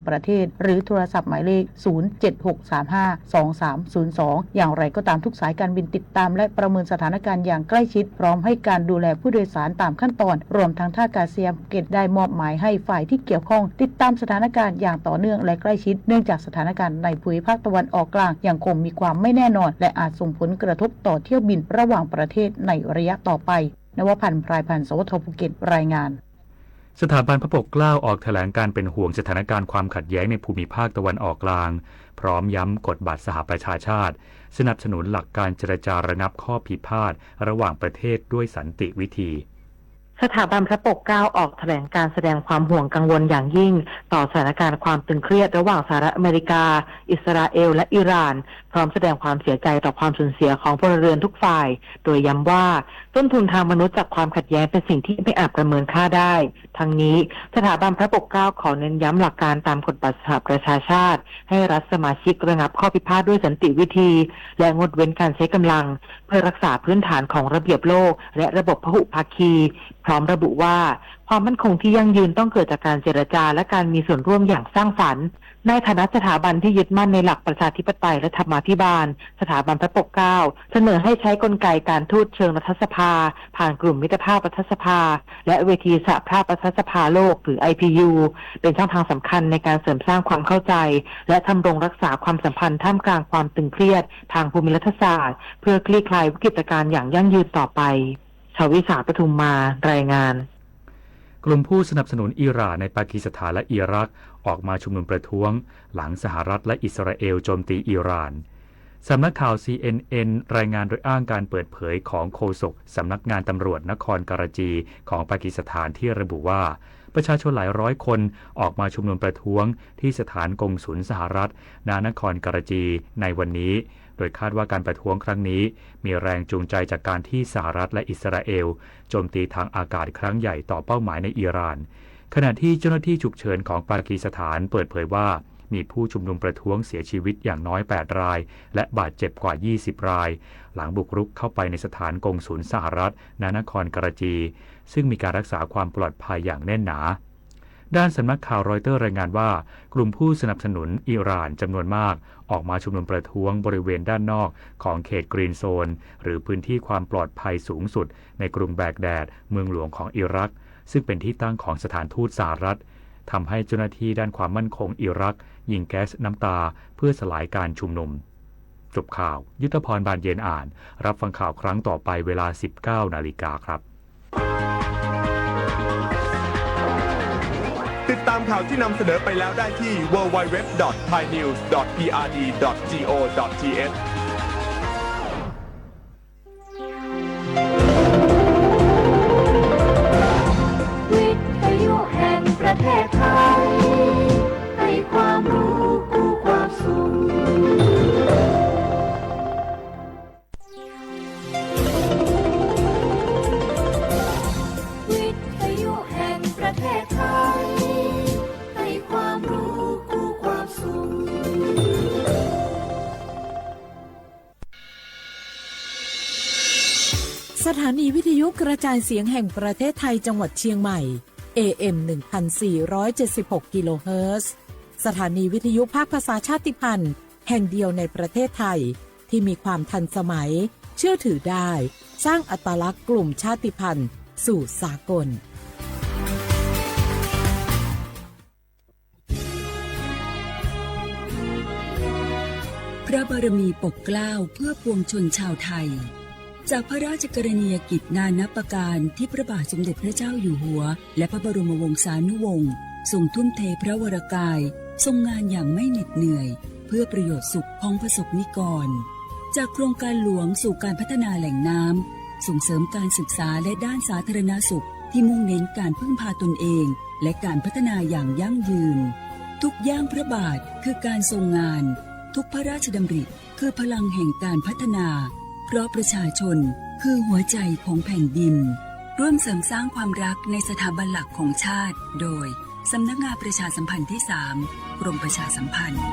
ประเทศ หรือโทรศัพท์หมายเลข ศูนย์ เจ็ด หก สาม ห้า สอง สาม ศูนย์ สอง อย่างไรก็ตาม ทุกสายการบินติดตามและประเมินสถานการณ์อย่างใกล้ชิด พร้อมให้การดูแลผู้โดยสารตามขั้นตอน รวมทั้งท่าอากาศยานภูเก็ตได้มอบหมายให้ฝ่ายที่เกี่ยวข้องติดตามสถานการณ์อย่างต่อเนื่องและใกล้ชิด เนื่องจากสถานการณ์ในภูมิภาคตะวันออกกลางยังคงมีความไม่แน่นอน และอาจส่งผลกระทบต่อเที่ยวบินระหว่างประเทศในระยะต่อไป นวพันธ์ พรายพันธ์ สวท ภูเก็ต รายงาน สถาบันพระปกเกล้าออกแถลงการเป็นห่วงสถานการณ์ความขัดแย้งในภูมิภาคตะวันออกกลาง พร้อมย้ำกฎบัตรสหประชาชาติ สนับสนุนหลักการเจรจาระงับข้อพิพาทระหว่างประเทศด้วยสันติวิธี สถาบันพระปกเกล้าออกแถลงการแสดงความห่วงกังวลอย่างยิ่งต่อสถานการณ์ความตึงเครียดระหว่างสหรัฐอเมริกา อิสราเอล และอิหร่าน พร้อมแสดงความเสียใจต่อความสูญเสียของพลเรือนทุกฝ่าย โดยย้ำว่าต้นทุนทางมนุษย์จากความขัดแย้งเป็นสิ่งที่ไม่อาจประเมินค่าได้ ทั้งนี้ สถาบันพระปกเกล้าขอเน้นย้ำหลักการตามกฎบัตรสหประชาชาติ ให้รัฐสมาชิกระงับข้อพิพาทด้วยสันติวิธี และงดเว้นการใช้กำลัง เพื่อรักษาพื้นฐานของระเบียบโลก และระบบพหุภาคี พร้อมระบุว่า ความมั่นคงที่ยั่งยืนต้องเกิดจากการเจรจาและการมีส่วนร่วมอย่างสร้างสรรค์ ในฐานะสถาบันที่ยึดมั่นในหลักประชาธิปไตยและธรรมาภิบาล สถาบันพระปกเกล้าเสนอให้ใช้กลไกการทูตเชิงรัฐสภา ผ่านกลุ่มมิตรภาพรัฐสภา และเวทีสหภาพรัฐสภาโลก หรือ ไอพียู เป็นช่องทางสำคัญในการเสริมสร้างความเข้าใจ และทำรงรักษาความสัมพันธ์ท่ามกลางความตึงเครียดทางภูมิรัฐศาสตร์ เพื่อคลี่คลายวิกฤตการณ์อย่างยั่งยืนต่อไป ชวิสา ปทุมมา รายงาน กลุ่มผู้สนับสนุนอิหร่านในปากีสถานและอิรักออกมาชุมนุมประท้วง หลังสหรัฐและอิสราเอลโจมตีอิหร่าน สำนักข่าว ซีเอ็นเอ็น รายงานโดยอ้างการเปิดเผยของโฆษกสำนักงานตำรวจนครการาจีของปากีสถานที่ระบุว่า ประชาชนหลายร้อยคนออกมาชุมนุมประท้วงที่สถานกงสุลสหรัฐณนครการาจีในวันนี้ โดยคาดว่าการประท้วงครั้งนี้มีแรงจูงใจจากการที่สหรัฐและอิสราเอลโจมตีทางอากาศครั้งใหญ่ต่อเป้าหมายในอิหร่าน ขณะที่เจ้าหน้าที่ฉุกเฉินของปากีสถานเปิดเผยว่า มีผู้ชุมนุมประท้วงเสียชีวิตอย่างน้อยแปดราย และบาดเจ็บกว่ายี่สิบราย หลังบุกรุกเข้าไปในสถานกงสุลสหรัฐณนครการาจี ซึ่งมีการรักษาความปลอดภัยอย่างแน่นหนา ด้านสำนักข่าวรอยเตอร์รายงานว่า กลุ่มผู้สนับสนุนอิหร่านจำนวนมากออกมาชุมนุมประท้วงบริเวณด้านนอกของเขตกรีนโซน หรือพื้นที่ความปลอดภัยสูงสุดในกรุงแบกแดด เมืองหลวงของอิรัก ซึ่งเป็นที่ตั้งของสถานทูตสหรัฐ ทำให้เจ้าหน้าที่ด้านความมั่นคงอิรักยิงแก๊สน้ำตาเพื่อสลายการชุมนุม จบข่าว ยุทธพร บานเย็นอ่าน รับฟังข่าวครั้งต่อไปเวลา สิบเก้านาฬิกาครับ ติดตามข่าวที่นำเสนอไปแล้วได้ที่ ดับเบิลยู ดับเบิลยู ดับเบิลยู ดอท ไทย นิวส์ ดอท พี อาร์ ดี ดอท จี โอ ดอท ที เอช วิทยุแห่งประเทศไทย ให้ความรู้คู่ความสุข วิทยุแห่งประเทศไทย ให้ความรู้คู่ความสุข สถานีวิทยุกระจายเสียงแห่งประเทศไทยจังหวัดเชียงใหม่ เอ เอ็ม หนึ่งพันสี่ร้อยเจ็ดสิบหก กิโลเฮิรตซ์ สถานีวิทยุภาคภาษาชาติพันธุ์แห่งเดียวในประเทศไทย ที่มีความทันสมัย เชื่อถือได้ สร้างอัตลักษณ์กลุ่มชาติพันธุ์สู่สากล พระบารมีปกเกล้าเพื่อปวงชนชาวไทย จากพระราชกรณียกิจนานับประการที่พระบาทสมเด็จพระเจ้าอยู่หัว และพระบรมวงศานุวงศ์ทรงทุ่มเทพระวรกาย ทรงงานอย่างไม่เหน็ดเหนื่อย เพื่อประโยชน์สุขของประสบนิกร จากโครงการหลวงสู่การพัฒนาแหล่งน้ำ ส่งเสริมการศึกษาและด้านสาธารณสุขที่มุ่งเน้นการพึ่งพาตนเอง และการพัฒนาอย่างยั่งยืน ทุกย่างพระบาทคือการทรงงาน ทุกพระราชดำริคือพลังแห่งการพัฒนา เพราะประชาชนคือหัวใจของแผ่นดิน ร่วมเสริมสร้างความรักในสถาบันหลักของชาติ โดย สำนักงานประชาสัมพันธ์ที่สาม กรมประชาสัมพันธ์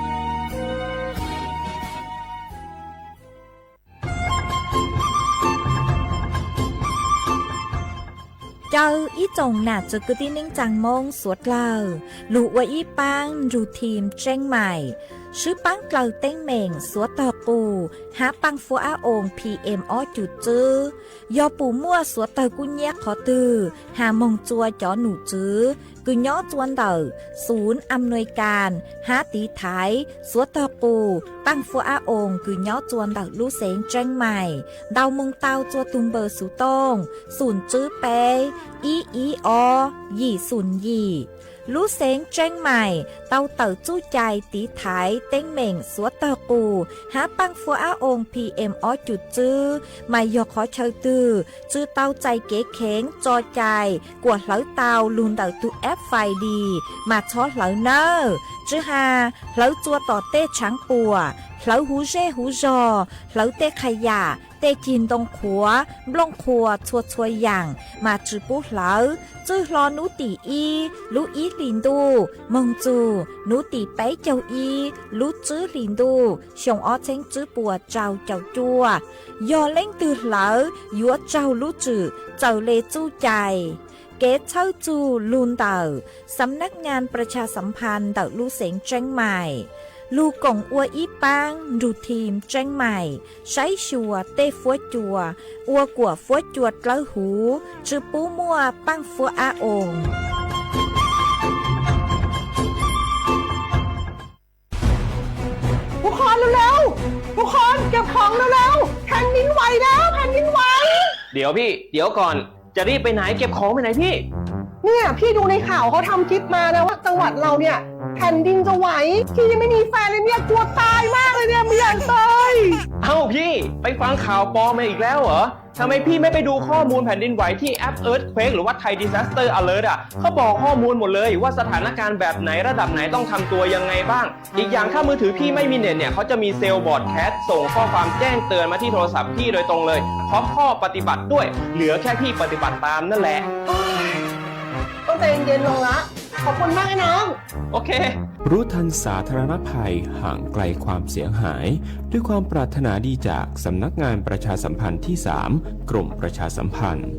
Kaw ib tsoom nam txwv kwv tij neej tsaa Moob suav dlawg lug ua ib paab nrug team Tseeb Maim, swb paab dlawg teeb meem suav tawg qus hab paaj fuab ab oos P M ob cum txwb. Yog pum muaj suav tawg kub nyab qhov twg has moog tsua cov num tswv kws nyob tsua ntawm xum am nuaj kas hab tiv thaiv suav tawg qus paaj fuab ab oos kws nyob tsua ntawm lub xeev Tseeb Maim, ntaus moog tau tsua tug npawb xuv tooj xum tswb peb ib ib ob yim xum yim. Lub xeev Tseeb Maim tau tawm txuj cai tiv thaiv teeb meem suav tawg qus hab paaj fuab ab oos P M ob cum txwb, mas yog qhov chaw twg tsi tau txais kev kheev tso cai kuas hlawv tau lug ntawm tug app Find My mas txhob hlawv nawb. Tsi has hlawv tsua tom tej tshaav puam, hlawv huv zej huv zog, hlawv tej qha yam, tej cig ntoo qhuav, nplooj qhuas txhua txhua yaam mas tsi pub hlawv. Txwj hlo nub tim ib lub ib hlis ntuj moog txug nub tim peb caug ib lub tswb hlis ntuj xyoo ob txheeb tswb puas rau caum cuaj. Yog leej twg hlawv yuav raug lub tswm txawm le txuj cai. Kev txhawb txug lug ntawm Xam Nab Ngas Pras Tshas Xam Phas ntawm lub xeev Tseeb Maim lug koom ua ib paab nrug team Tseeb Maim saib xyuas tej fuab cua ua kuas fuab cua dlawb huv tsi pub muaj paaj fuab ab oos. ทุกคนเร็วๆ ทุกคนเก็บของเร็วๆ แผ่นดินไหวแล้ว แผ่นดินไหว เดี๋ยวพี่ เดี๋ยวก่อน จะรีบไปไหน เก็บของไปไหนพี่ เนี่ยพี่ดูในข่าวเขาทำคลิปมานะว่าจังหวัดเราเนี่ยแผ่นดินจะไหว พี่ยังไม่มีแฟนเลยเนี่ยกลัวตายมากเลยเนี่ยไม่อยากตาย เอ้าพี่ ไปฟังข่าวปลอมมาอีกแล้วเหรอ ทำไมพี่ไม่ไปดูข้อมูลแผ่นดินไหวที่แอป Earthquake หรือว่า Thai Disaster Alert อ่ะ เขาบอกข้อมูลหมดเลยว่าสถานการณ์แบบไหนระดับไหนต้องทำตัวยังไงบ้าง อีกอย่างถ้ามือถือพี่ไม่มีเน็ตเนี่ย เขาจะมีเซลล์บรอดแคสต์ส่งข้อความแจ้งเตือนมาที่โทรศัพท์พี่โดยตรงเลย พร้อมข้อปฏิบัติด้วย เหลือแค่พี่ปฏิบัติตามนั่นแหละ ต้องใจเย็นๆ ลงละ ขอบคุณมากไอ้น้อง โอเค รู้ทันสาธารณภัย ห่างไกลความเสียหาย ด้วยความปรารถนาดีจากสำนักงานประชาสัมพันธ์ที่สาม กรมประชาสัมพันธ์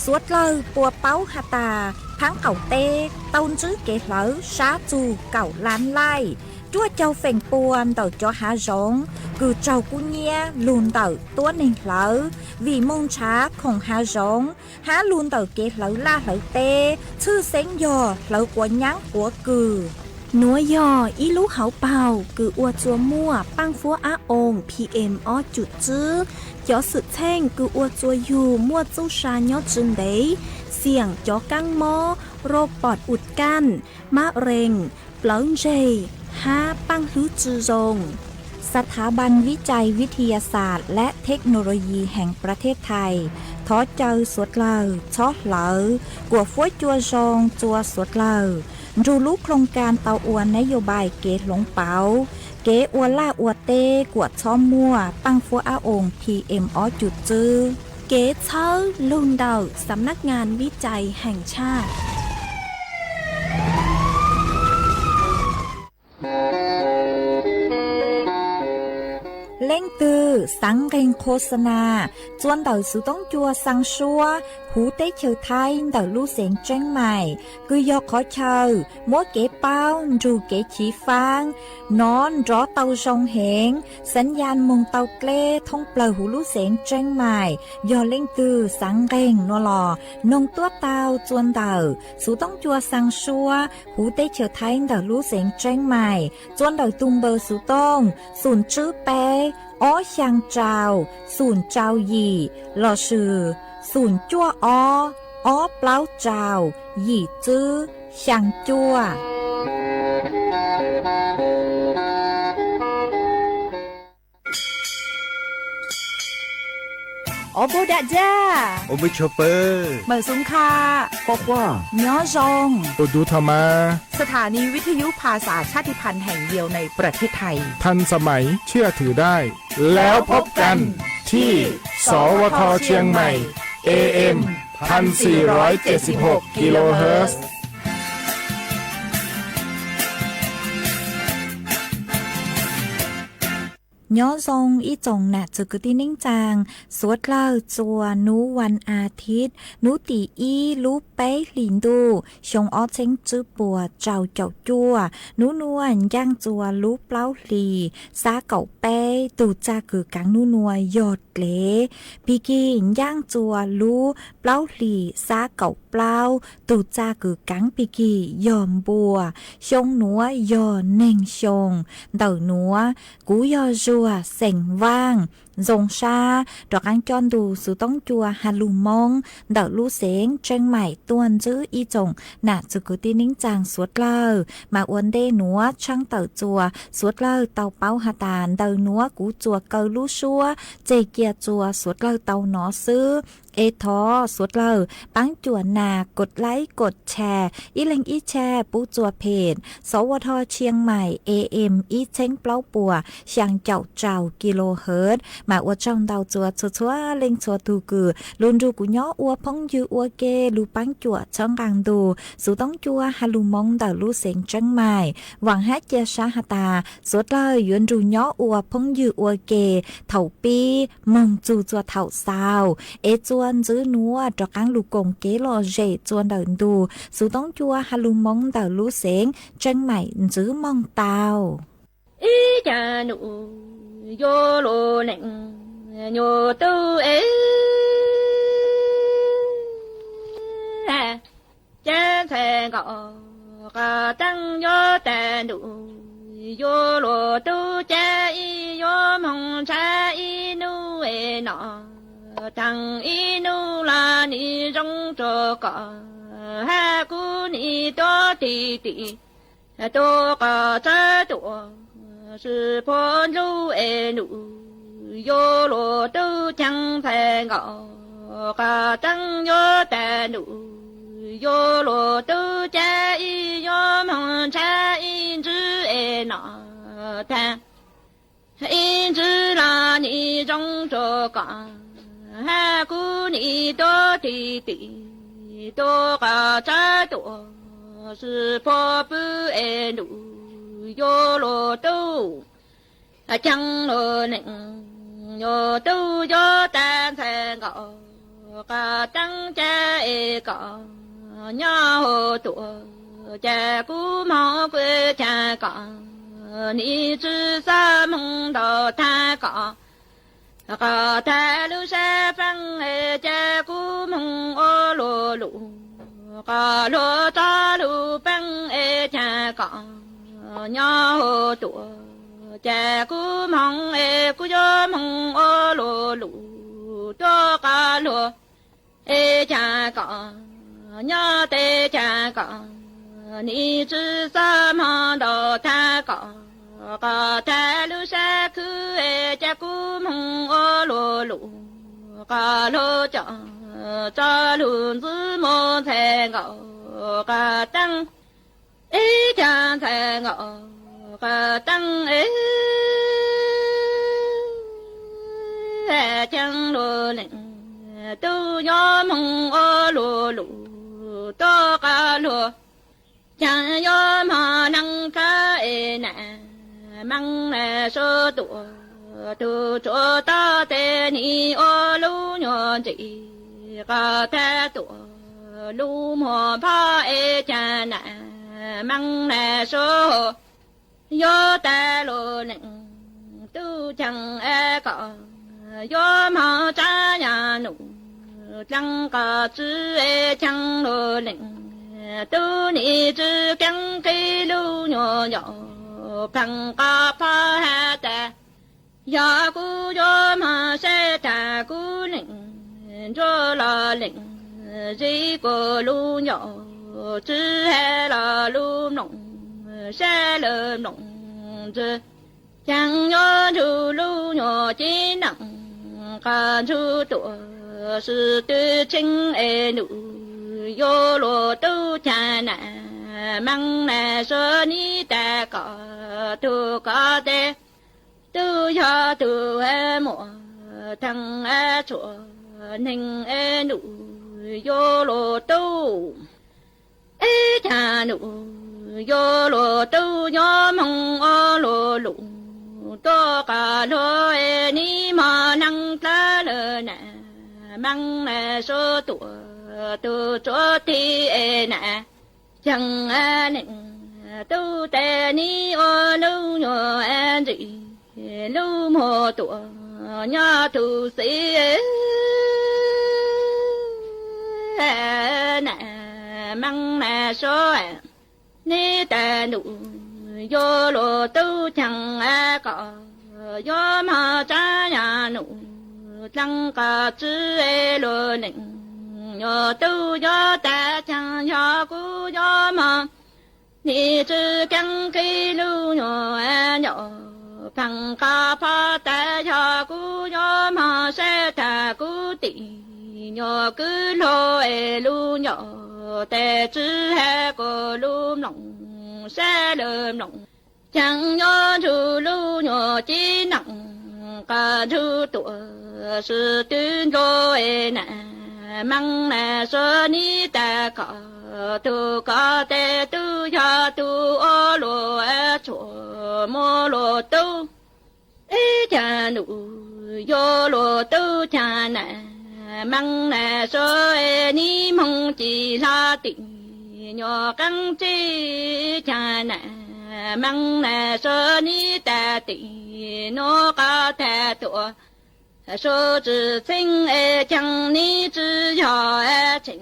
Suav dlawg puas paub has tas, thaab qaum teb tau ntsib kev hlawv sab txug kaum lab laij, cuaj caug feem pua ntawm cov hav zoov kws raug kub nyab lug ntawm tuab neeg hlawv, vim moog nrhav khoom hav zoov hab lug ntawm kev hlawv laj hlawv teb, tshwj xeeb yog hlawv quav nyaab quav kws. Nuav yog ib lub hauv paug kws ua tsua muaj paaj fuab ab oos P M ob cum tswb. Cov xwm txheej kws ua tsua yug muaj txuj sa nyob tsi ntev, xiam cov kaab mob, roj pom ua kaj, mab rees, plawv ntseg, hab paaj hlwb tsi zoo. ສະຖາບັນວິໄຈວິທະຍາສາດ ແລະ ເທັກໂນໂລຢີ ແຫ່ງປະເທດໄທ ຖອມເຈົ້າ ສວດເລີວ ຊອບເຫຼືອ ກວດຟັວ ກວດຊອງ ກວດຊອບ ສວດເລີວ nrug lub ໂຄງການ ເຕົາອວນ ນະໂຍບາຍ ເກວ ໂຮງ ເປົາ ເກວ ອວ ລາ ອວ ເຕ ກວດ ຊອບ ມົວ ປາງ ຟວ ອາ ໂອງ ພີເອັມ ອອ ຈູດ ຊື ເກວ ຊ ກ Lug ntawm ສຳນັກງານ ວິໄຈ ແຫ່ງຊາດ. Leej twg xaav nqeeg ໂຄສະນາ tsua ntawm xuv toob cua xaa suab huv teb chaws Thaib ntawm lub xeev Tseeb Maim, kws yog qhov chaw muab kev paub nrug kev chiv faab, nov nrov tau zoo heev, xaav yaj moog tau dleb thoob plawg huv lub xeev Tseeb Maim. Yog leej twg xaav nqeeg nuav los noog tuab tau tsua ntawm xuv toob cua xaa suab huv teb chaws Thaib ntawm lub xeev Tseeb Maim, tsua ntawm tug npawb xuv toob xum tswb peb ob xyaa rau xum rau yim lossis xum cuaj ob ob plaub rau yim tswb xyaa cuaj. Ob pug dam ja, mawm xoo kha, nyob zoo. สถานีวิทยุภาษาชาติพันธุ์แห่งเดียวในประเทศไทย ทันสมัย เชื่อถือได้ แล้วพบกันที่ สวท เชียงใหม่ เอเอ็ม พันสี่ร้อยเจ็ดสิบหก กิโลเฮิรตซ์ Nyob zoo ib tsoom nam txwv kwv tij neej tsaa, suav dlawg txua nub vas as thiv, nub tim ib lub peb hlis ntuj xyoo ob txheeb tsib puas rau caum cuaj. Nub nuav ncaaj txua lub plaub hlis xab kaum peb, tug txaj kws kaav nub nuav yog dlev. Pig kig ncaaj txua lub plaub hlis xab kaum plaub, tug txaj kws kaav pig kig yog npua. Xyoo nuav yog neeg xyoo ntawm nuav. Kuv yog Zuag xeem Vaaj, zoo sab rov qaab coj ntu xuv toob cua has lug Moob ntawm lub xeev Tseeb Maim tuaj ntsib ib tsoom nam txwv kwv tij neej tsaa suav dlawg. Mas ua ntej nuav tshaab tawm txua suav dlawg tau paub has tas ntawm nuav kuv txuas kaw lub suab txeg cia txua suav dlawg tau nov xwb. Es thov suav dlawg paab cuam nas kod laib kod tshare, ib leeg ib tshare pub txua phem. Xov ua dho Tshiab Maim A M ib txheeb plaub puas xyaa caum rau kilohertz. Mas ua tsaug ntau txua txhua txhua leej txhua tug kws lug nrug kuv nyob ua phooj ywg ua ke, lug paab cuam txhawb nqaa ntu xuv toob cua has lug Moob ntawm lub xeev Tseeb Maim. Vaam hab cia sab has tas suav dlawg yuav nrug nyob ua phooj ywg ua ke thaum pib moog txug txua thaum xaus. Es txua ntxiv nuav rov qaab lug koom kev lom zem txua ntawm ntu xuv toob cua has lug Moob ntawm lub xeev Tseeb Maim ntxiv moog tau. Ib caag num yuav luas leej nyuas tub es, cav ntxhais nkaus qas teeb yuav tag num, yuav luas tub cav ib yuav moog ntshav ib nub es no, taag ib nub los nim zoo rua kom hab kuv nim tuav tig tim tuav qos tsawb tuaj sib puag ntuj es num, yuav luas tub cav ntxhais nkaus qas teeb yuav tag num, yuav luas tub cav ib yuav moog ntshav ib ntsws es no, taag ib ntsws los nim zoo rua kom hab kuv nim tuav tig tim tuav qos tsawb tuaj sib puag pw es num, yuav luas tub cav luas leej nyuas tub yuav tag ntxhais nkaus qas teeb cav es kom nyob huv tuaj, cav kuv moog kuj cav kom nim tsi xaav moog ntaus taag kom, kom taag lub sab peeb es cav kuv moog ua luas lus, kom luas tso lug peeb es cav kom nyob huv tuaj, cav kuv moog es kuv yuav moog ua luas lus tuaj kom luas es cav kom nyob tes cav kom nim tsi xaav moog ntaus taag kom, kom taag lub sab khwb es cav kuv moog ua luas lus, kom luas coj tso lug ntxiv moog ntxhais nkaus qas teeb, ib cav ntxhais nkaus qas teeb es, cav luas leej tub yuav moog ua luas lus tuaj kom luas, cav yuav moog neeg khawb es nam, meej nam suav tuaj tug tsuav tog tes nim ua lub nyuas ntsis qas taag tuaj lub muag phoj es cav nam, meej nam suav yuav taag luas leej tub cav es kom yuav moog tsav yaam num dlaab qos tsw es cav luas leej tub nim tsi keeb qhib lub nyuas ncaus pheej qos phoj has tas, yog kuv yuav moog saib taag kuv leej nruab los leej zib kuas lub ncaus tsw has los lub mloog sab lawm mloog ntsis, cav yuav nrug lub nyuas cev neej qas nrug tuaj sib tw tsheej es num, yuav luas tub cav nam, meej nam suav nim taag kom tug kov tes, tub yog tug muaj theej tshuaj neeg es num, yuav luas tub, ib cav num yuav luas tub yuav moog ua luas lus tuaj qas luag es nim mog leej dlawb lawm na, Meej na Suav tuaj tug tsuav tig es na, Cheem Nees tub tes nim ua lub nyuag ntsis, lub muag tuaj nyob tug xib na, Meej na Suav neb tas num yuav luag tub Cheem kom yuav mog tsav yam num dleev qas tswv es luag neej yuav tub yuav tas Cheem yog kuv yuav mog nim tsw keeb qhib lub nyuag nyom pheej qhov phov tas yog kuv yuav mog saib tas kuv tim nyuag kwv luag es lub nyom tes tsw has kuv lub mloog saib lawm mloog. Cheem yuav nrug lub nyuag cev nees qas nrug tuaj sib twv nrog es na, Meej na Suav neb tas kom tug koj tes tub yog tug ua luag tshuam muaj luag tub ib cag num yuav luag tub cag na, Meej na Suav neb moog ci hlo tim nyuag qeeb tsib cag na, Meej na Suav neb tas tim nuav qas tag tuaj Suav tsi txheeb es Cheem neb tsi yog Cheem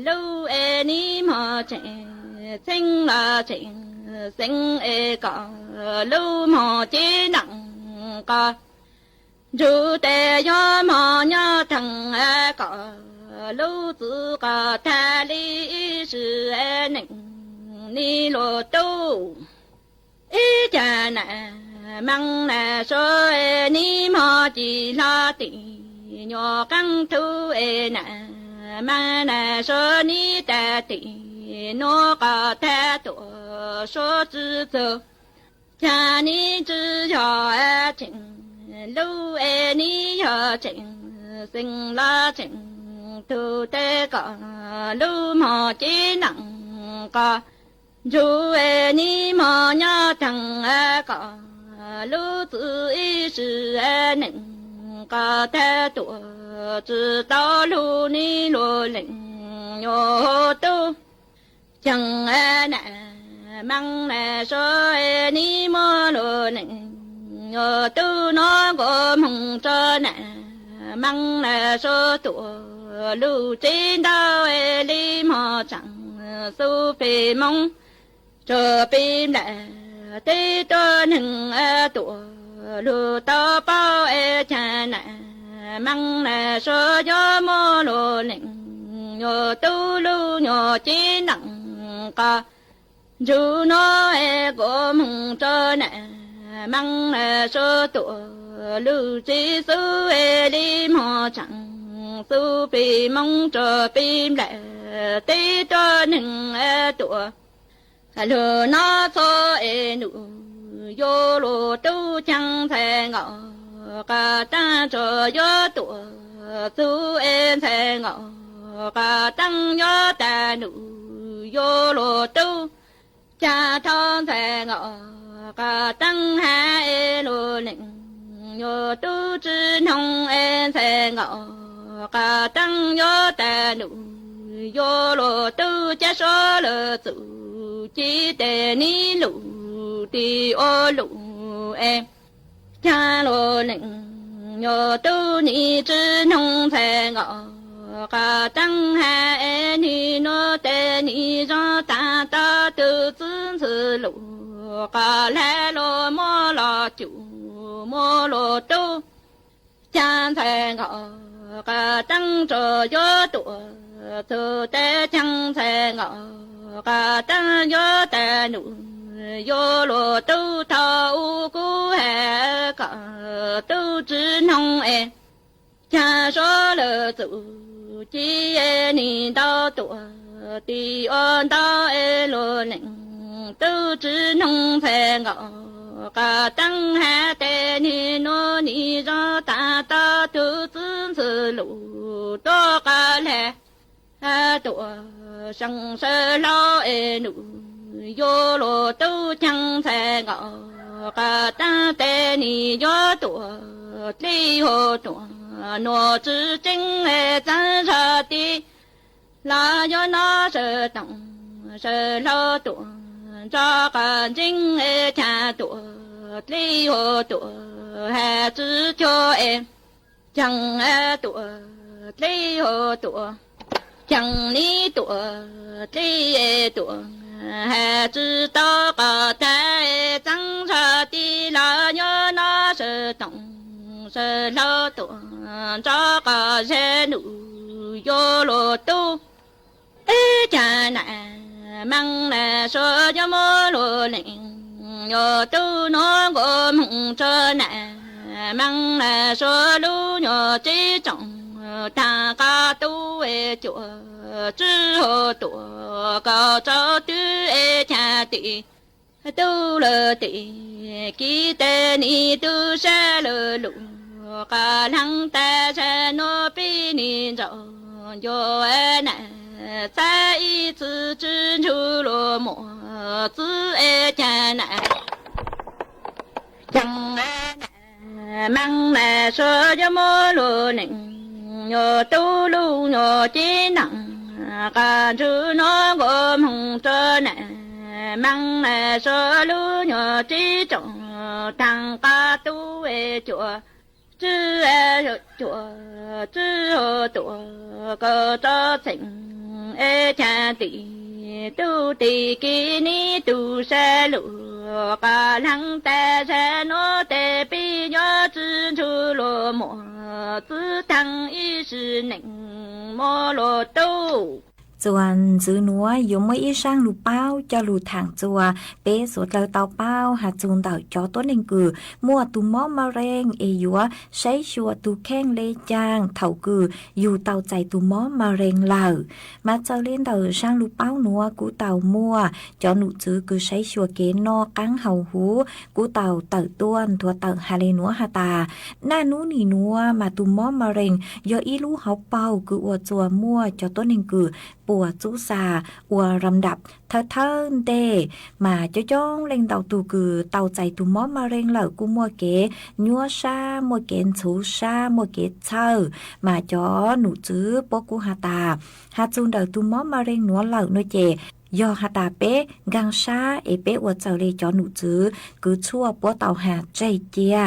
lub es neb mog Cheem txheeb los Cheem xeev es kom lub mog cev nees qas nrug tes yuav mog nyob theem kom lub txwv qas tag li ib sim neej neb luag tub ib cag na, Meej na Suav neb mog ci hlo tim nyuag qeeb tug es na, Meej na Suav neb tas tim nuav qas tag tuaj Suav tsi txug cag neb tsi yog Cheem lub es neb yog Cheem xeev los Cheem tug tes kom lub mog cev nees qas nrug es neb mog nyob theem kom lub txwv ib sim neej qas tag tuaj tsi tau lug neb luag leej nyuag tub Cheem na, Meej na Suav neb muab luag leej nyuag tub nuav nkaus moog rua na, Meej na Suav tuaj lug tsev ntau es li mog tsaam xub plig moog rua peb nplaim teb tuab neeg tuaj lug tau paub es cag na, Meej na Suav yuav muab luag leej nyuag tub lub nyuag cev neej qas nrug nuav es nkaus moog rua na, Meej na Suav tuaj lug tsev xub es li mog tsaam xub plig moog rua peb nplaim teb tuab neeg tuaj lug nov txhua es num yuav luag tub cag ntxhais Ngoj Qas Teeb tsuas yuav tuaj txug es ntxhais Ngoj Qas Teeb yuav tas num yuav luag tub cag thov ntxhais Ngoj Qas Teeb has es luag leej nyuag tub tsi noog es ntxhais Ngoj Qas Teeb yuav tas num yuav luag tub cab suav lawm txuj ci tes neb lug tig ua lug es cag luag leej nyuag tub neb tsi noog ntxhais Ngoj Qas Teeb has es neb nuav tes neb zoo taag tog tug txwv ntxwg lug qas hlab luag muab los cum muab luag tub cag ntxhais Ngoj Qas Teeb tsuas yuav tuaj txug tes cag ntxhais Ngoj Qas Teeb yuav tas num yuav luag tub thaum u kuv has kom tub tsi noog es cag suav lawm txuj ci es neb ntau tuaj tig ua ntau es luag leej tub tsi noog ntxhais Ngoj Qas Teeb has tes neb nuav neb zoo taag tog tug txwv ntxwg lug tuaj qas hlab tuaj seev sawv hlau es num yuav luag tub cag ntxhais Ngoj qas taab tes nim yuav tuam dlej hauv tuam, nuav tsi tseeb txaab zog tib. Los yuav nov sawv toom sawv hlau tuam, ntso qas ntseeb chav tuam dlej hauv tuam, has tsi cuag es cheem tuam dlej hauv tuam, cheem nib tuam dlej tuam, has tsi tau qas tag txaab zog tib. Los yuav nov sawv toom sawv hlau tuam, ntso qas zag num yuav luag tub. Eb caag nam, maam nam suav yuav muab luag lees, yuav tub nuav nkaus moog tso nam, maam nam suav lub nyuag tsib tsoom, taag qas tub es cuam tswb hauv tuam, kaum rau twb es caag tim, tub lawm tim, kiv tes nim tub sab lawm lug, qas laag tag zag nuav pib nim ntsaum, yuav nam txaab ib txwm tswb ntsug luag muam txwb es caag nam, caag nam, maam nam suav yuav muab luag lees, yuav tub lub nyuag cev naam, qas ntsug nuav nkaus moog rua nam, maam nam suav lub nyuag tsib tsoom, taag qas tub es cuam tswb, cuam tswb hauv tuam, kaum rau txheem es caag tim, tub tim kiv nib tub sab lug, qas laag tag zag nuav tes pib yuav tswb ntsug luag muam txwv taag ib sim neej muab luag tub. Txuas ntxiv nuav yuav muaj ib zaaj lug paub coj lug thaam txuas peb suav dlawg tau paub has txug ntawm cov tuab neeg kws muaj tug mob ma reeg es yuav saib xyuas tug kheej le caag thaum kws yug tau txais tug mob ma reeg lawm. Mas txawm le ntawm zaaj lug paub nuav kuj tau muaj cov num txwv kws saib xyuas kev noj qaab haus huv kuj tau tawm tuaj nthuav tawm has le nuav has tas, naj nub nim nuav mas tug mob ma reeg yog ib lub hauv paug kws ua txuas muaj cov tuab neeg kws puas txub xa ua ram dam thawj thawj ntej. Mas coob coob leej ntau tug kws tau txais tug mob ma reeg lawm kuj muaj kev nyuab sab, muaj kev ntxhuv sab, muaj kev txhawj. Mas cov num txwv puab kuj has tas, has txug ntawm tug mob ma reeg nuav lawm no ces yog has tas peb nkaag sab es peb ua txawm le cov num txwv kws tshuaj puab tau has tseg cia.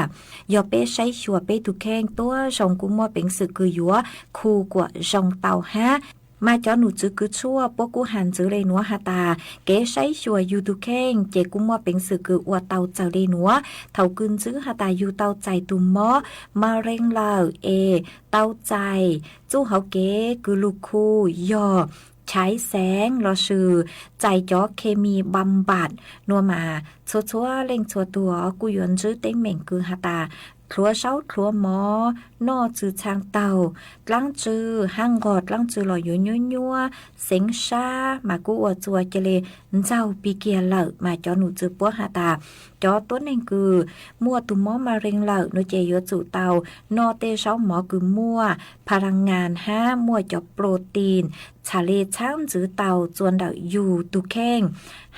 Yog peb saib xyuas peb tug kheej tuab zoo kuj muaj peev xwm kws yuav khu kuam zoo tau hab. Mas cov num txwv kws tshuaj puab kuj has ntxiv le nuav has tas, kev saib xyuas yug tug kheej ces kuj muaj peev xwm kws ua tau txawm le nuav. Thaum kws ntxwv has tas yug tau txais tug mob ma reeg lawm es tau txais txuj hauv kev kws lug khu yog chaiv xeev lossis txais cov khe mi npam npam nuav mas txhua txhua leej txhua tug kuj yuav ntsib teeb meem kws has tas dlhuav zaub dlhuav mov, noj txwm txhaj taug, dlaab tsi hab nqog dlaab tsi los yuav nyuab nyuab, xeev sab mas kuj ua txuas ca le ntxaug pig kiag lawm. Mas cov num txwv puab has tas, cov tuab neeg kws muaj tug mob ma reeg lawm no ces yuav tsum tau noj tej zaub mov kws muaj pha la ngas hab muaj cov protein txhaj le txhaab ntxwv tau txuas ntawm yug tug kheej.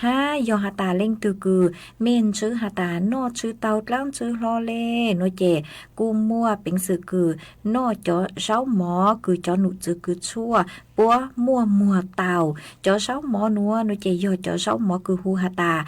Hab yog has tas leej twg kws mej ntsib has tas noj tsi tau dlaab tsi hlo le no ces kuj muaj peev xwm kws noj cov zaub mov kws cov num txwv kws tshuaj puab muaj muag tau. Cov zaub mov nuav no ces yog cov zaub mov kws hu has tas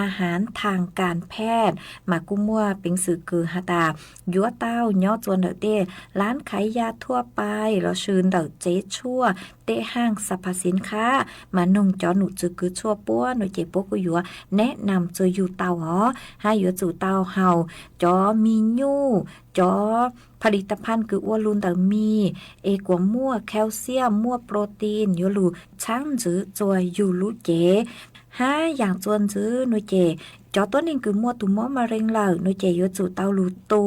a hav thaj kas phej, mas kuj muaj peev xwm kws has tas yuav tau nyob txuas ntawm tej laab khaiv yaj thuaj pais lossis ntawm tsev tshuaj tej haaj xav pha xiv khab. Mas noog cov num txwv kws tshuaj puab no ces puab kuj yuav neb nam txuas yug tau os. Hab yuav tsum tau haus cov mi nyuj, cov pha li ta phaj kws ua lug ntawm mi es kuas muaj calcium muaj protein yuav lug txhaab ntxwv txuas yug lub cev. Hab yaam txuas ntxiv no ces cov tuab neeg kws muaj tug mob ma reeg lawm no ces yuav tsum tau lug tu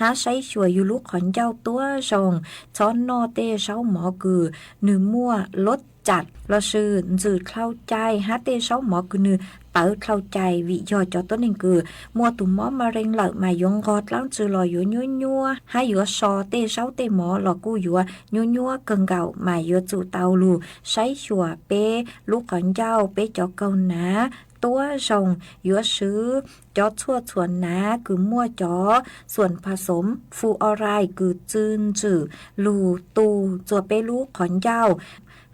hab saib xyuas yug lub qhov ncauj tuab zoo, txhob noj tej zaub mov kws nwg muaj lub cam lossis ntxwm dlhau cai hab tej zaub mov kws nwg pawv dlhau cai, vim yog cov tuab neeg kws muaj tus mob ma rees lawm mas yuav nqog dlaab tsi los yuav nyuab nyuab, hab yuav so tej zaub tej mov los kuj yuav nyuab nyuab kawg nkaus, mas yuav tsum tau lug saib xyuas peb lub qhov ncauj, peb cov kaug nav tuab zoo, yuav swv cov tshuaj txhuam nav kws muaj cov xuam pha xoov fluoride kws tsw ntswm lug tu txua peb lub qhov ncauj,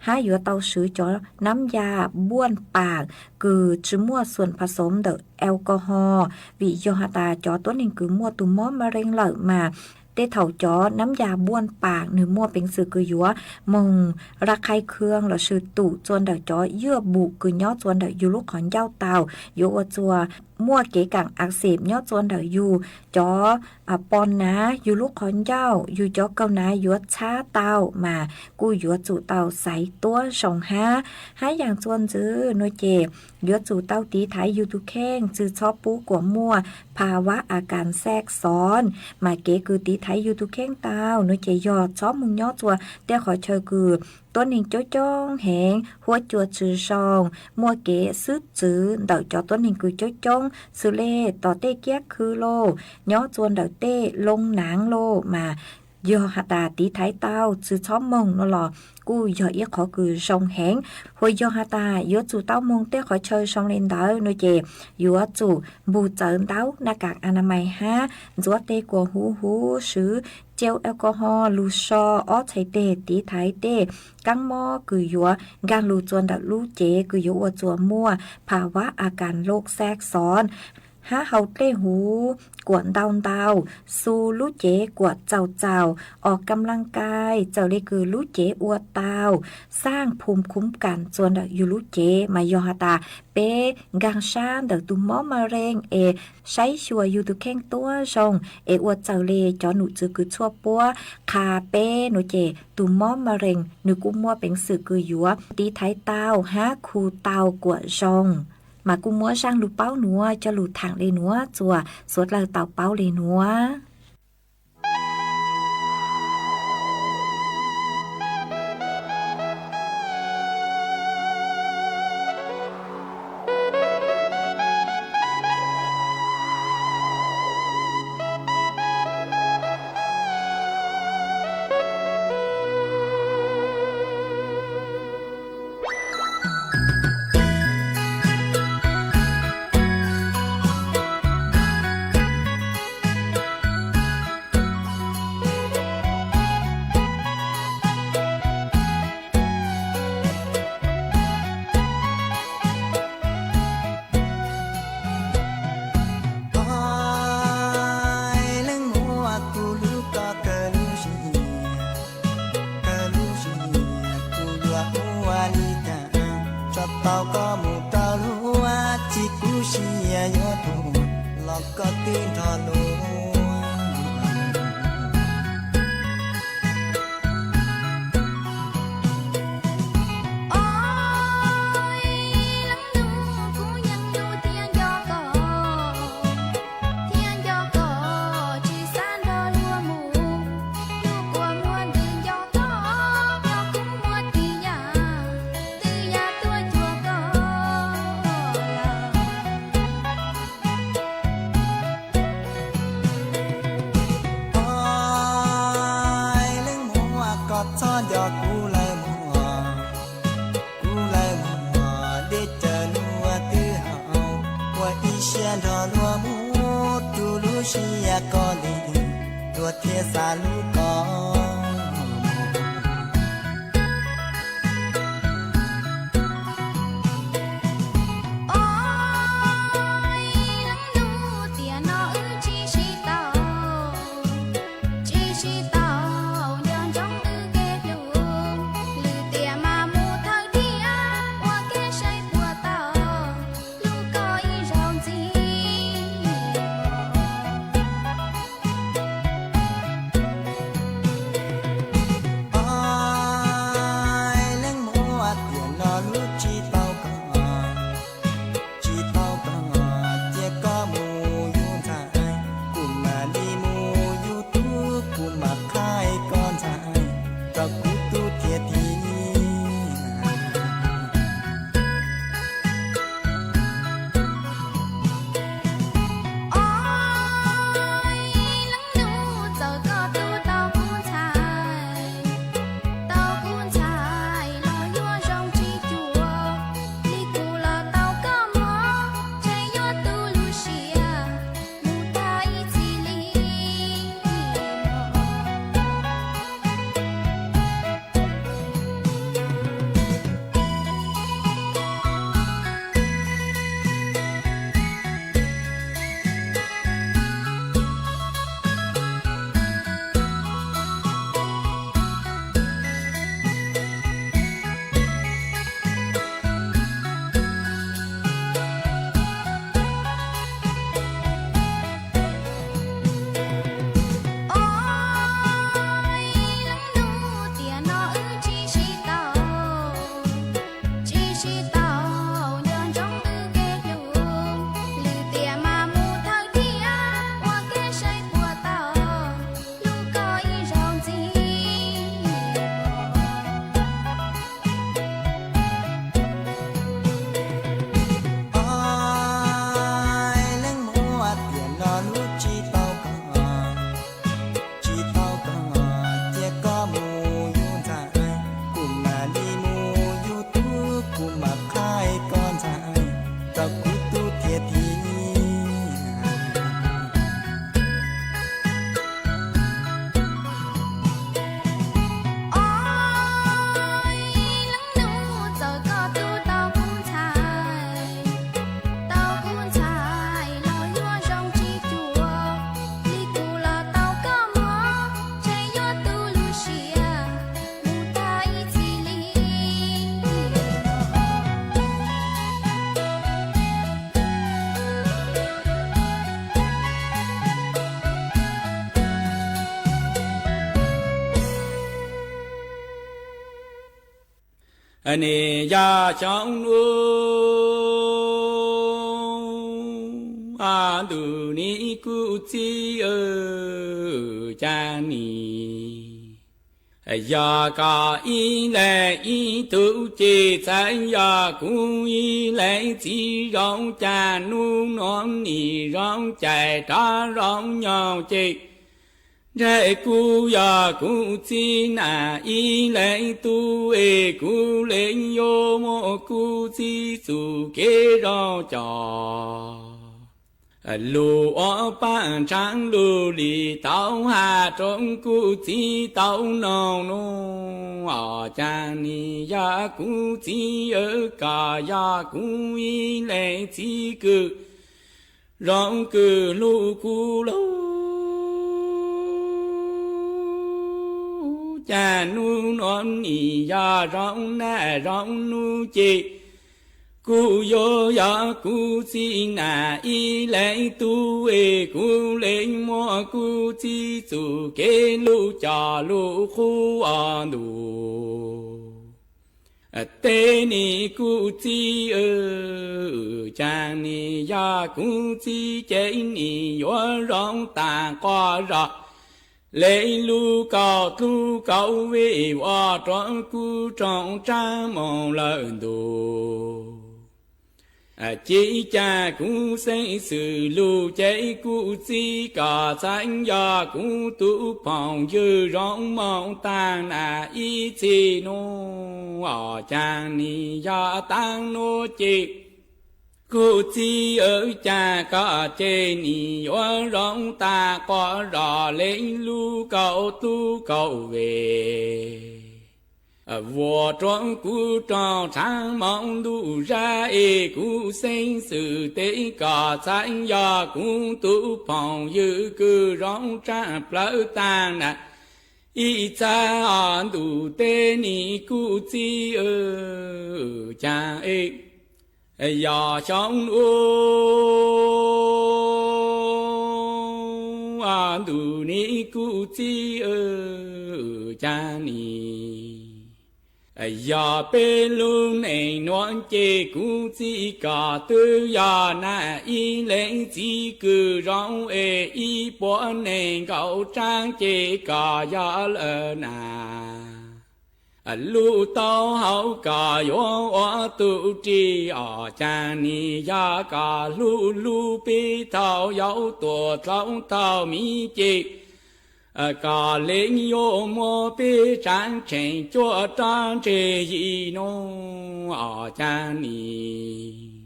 hab yuav tau swv cov nab ya npuaj pas kws tsi muaj xuam pha xoov ntawm alcohol, vim yog has tas cov tuab neeg kws muaj tus mob ma rees lawm mas tej thaum cov nab ya npuaj pas nwg muaj peev xwm kws yuav moog ra khai khoo lossis tum txua ntawm cov ywj bum kws nyob txua ntawm yug lub qhov ncauj tau, yuav ua txua muaj kev kaam a xeem nyob txua ntawm yug cov pob nav, yug lub qhov ncauj, yug cov kaug nav yuav txhab tau mas kuj yuav tsum tau xaiv tuab zoo hab. Hab yaam txuas ntxiv nuav ces yuav tsum tau tiv thaiv yug tug kheej, tsi txhob pub kuas muaj pha vab a kas xaj xov, mas kev kws tiv thaiv yug tug kheej tau nuav ces yog txhob moog nyob txua tej qhov chaw kws tuab neeg coob coob heev, huab cua tsi zoo, muaj kev xwb txwv ntawm cov tuab neeg kws coob coob, xws le tom tej kiab khw lauj, nyob txua ntawm tej loo naav lauj, mas yog has tas tiv thaiv tau tsi txhob moog nuav los kuj yog ib qhov kws zoo heev. Hu yog has tas yuav tsum tau moog tej qhov chaw zoo le ntawd nuav ces yuav tsum npug txawv ntaub naj kas a na mais hab ntxuav teg kuas huv huv, swv cel alcohol lug so ob txhais teg tiv thaiv tej kaab mob kws yuav nkaag lug txua ntawm lub cev kws yuav ua txua muaj pha vab a kas loj xaj xov, hab haus dlej huv kuas ntau ntau, xu lub cev kuas txaus txaus, os kam laj kai txawm le kws lub cev ua tau, xaj phum khuv kas txua ntawm yug lub cev, mas yog has tas peb nkaag sab ntawm tus mob ma rees es saib xyuas yug tus kheej tuab zoo es ua txawm le cov num txwv kws tshuaj puab qha peb nuav ces tus mob ma rees nws kuj muaj peev xwm kws yuav tiv thaiv tau hab khu tau kuas zoo. Mas kuj muab zaaj lug paub nuav coj lug thaam le nuav txuas suav dlawg tau paub le nuav. Leej muam, kuv hlub koj kawg lub siab, kawg lub siab, kuv yuav ua li cas tso tau koj mus rau luag, txij kuv sia yuav tuag los koj twb nrog luag. Leej muam, koj txhob nco kuv lawm mog, kuv lawm mog, deb cawv luag twb haus, ua ib siab nrog luag mus, tu lub siab koj li, luag thiaj xav hlub koj. Nim yog xyoo nuav ntuj nim kuv txiv caag nim yog koj ib leeg ib tug ces txhais yog kuv ib leeg txiv zoo caag nub nuav nim zoo cais rov zoo nyoog ces ntshe kuv yog kuv txiv nam ib leeg tug es kuv le yuav muab kuv txiv txuj kev zoo coj lug ua paab ntshaav lug li tau has rua kuv txiv tau noog nuav. Caag nim yog kuv txiv koj yog kuv ib leeg txiv kws zoo kws lug kuv lug caag nub nuav nim yog zoo nag zoo nub ces kuv yuav yog kuv txiv nam ib leeg tug es kuv le muab kuv txiv txuj kev lug coj lug qub os ntuj teb nim kuv txiv, caag nim yog kuv txiv ces nim yuav zoo taag quas zog le lug kaum dlub kaum vij ua rua kuv rooj tsaab moog lawm ntuj. Ci caag kuv xeeb xwm lug ces kuv txiv koj txhais yog kuv tug phooj ywg zoo moog taag nam ib txhis nuav. Caag nim yog taag nuav ces kuv txiv caag koj ces nim yuav zoo taag quas zog le lug kaum dlub kaum vij vuas rua kuv rooj tsaab moog ntuj zag es kuv xeeb xwm teb koj txhais yog kuv tug phooj ywg kws zoo tsaab plawg taag nam ib txhis os ntuj teb nim kuv txiv caag yog xyoo nuav ntuj nim kuv txiv caag nim yog peb lug neej nuav ces kuv txiv koj twb yog nam ib leeg txiv kws zoo es ib puab neeg nkaum tsaab ces koj yog lawm nam lug tau hauv koj yuav ua tug ris os. Caag nim yog koj lug lug peb thaum yau tuam dlhau thaum miv ces koj le yuav muab peb tsaab tsheej cuab rua ntseg yim nuav os. Caag nim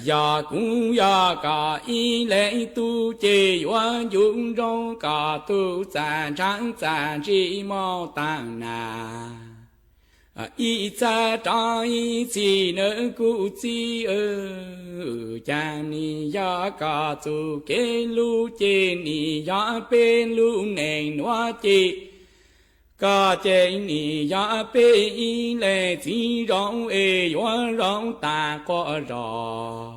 yog kuv yog koj ib leeg tug ces yuav ncu nroo koj tug txaaj ntshaab txaaj ntsim moog taag nam ib txhis rua ib txhis nawb kuv txiv. Caag nim yog koj txuj kev lug ces nim yog peb lug neej nuav ces koj ces nim yog peb ib leeg txiv zoo es yuav zoo taag quas zog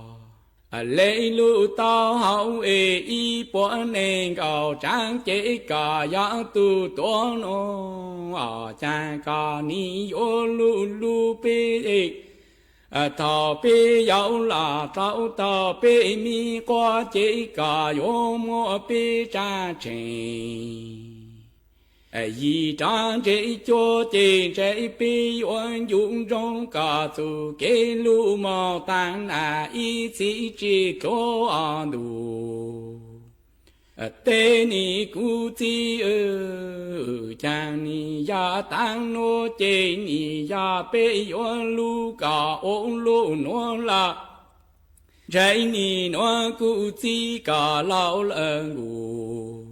le lug tau hauv es ib puab neeg nkaum tsaab ces koj yog tug tuav nuav os. Caag koj nim yuav lug lug peb thaum peb yau los dlhau thaum peb miv quas ces koj yuav muab peb tsaab tsheej yim rua ntseg cuab ces ntshe peb yuav ncu nroo koj txuj kev lug moog taag nam ib txhis tsi dlua os ntuj teb nim kuv txiv. Caag nim yog taag nuav ces nim yog peb yuav lug koj ua lug nuav lawm ntshe nim nuav kuv txiv koj laus lawm nkuj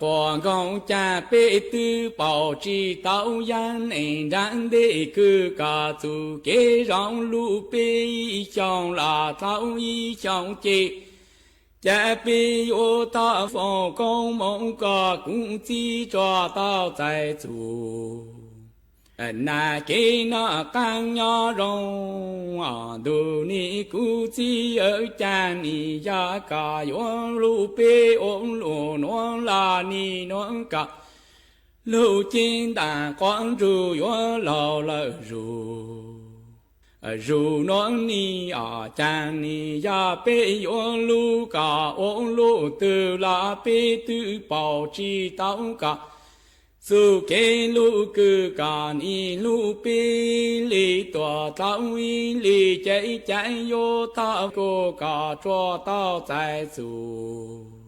quas nkoog caag peb twb paub tsi tau yaam neej nraag nteg kws koj txuj kev zoo lug peb ib xyoos los dlhau ib xyoos ces ca peb yuav thov foom koob moov koj kuv txiv tsuas tau txais txuj nam kev noj qaab nyob zoo os ntuj nim kuv txiv. Caag nim yog koj yuav lug peb ua lug nuav los nim nuav koj Lub ceeb ntam quav ntsug yuav laug lawm zus, zus nuav nis os, caag nis yog peb yuav lub koj ua lub twg los peb twb paub tsis tau koj txuj kev lub kws koj nim hlub peb li tuam dlhau ib li ces cav yuav thov kuj koj tsuas tau txais txuj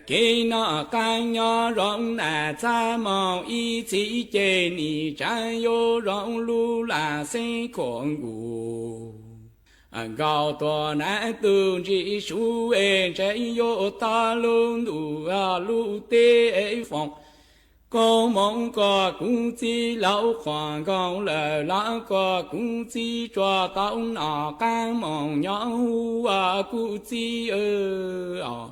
kev noj qaab nyob zoo nam txhab moog ib txhis ces nim tsaam yuav zoo lub lam xeeb khuam nkuj nkaus tuam nam tug ntsis suv es ntshai yuav tag lub ntuj lub teb foom. Koj moog koj kuv txib laug qhuas nkoos lawm los koj kuv txib tsuas tau noj qaab moog nyob huv kuv txib os.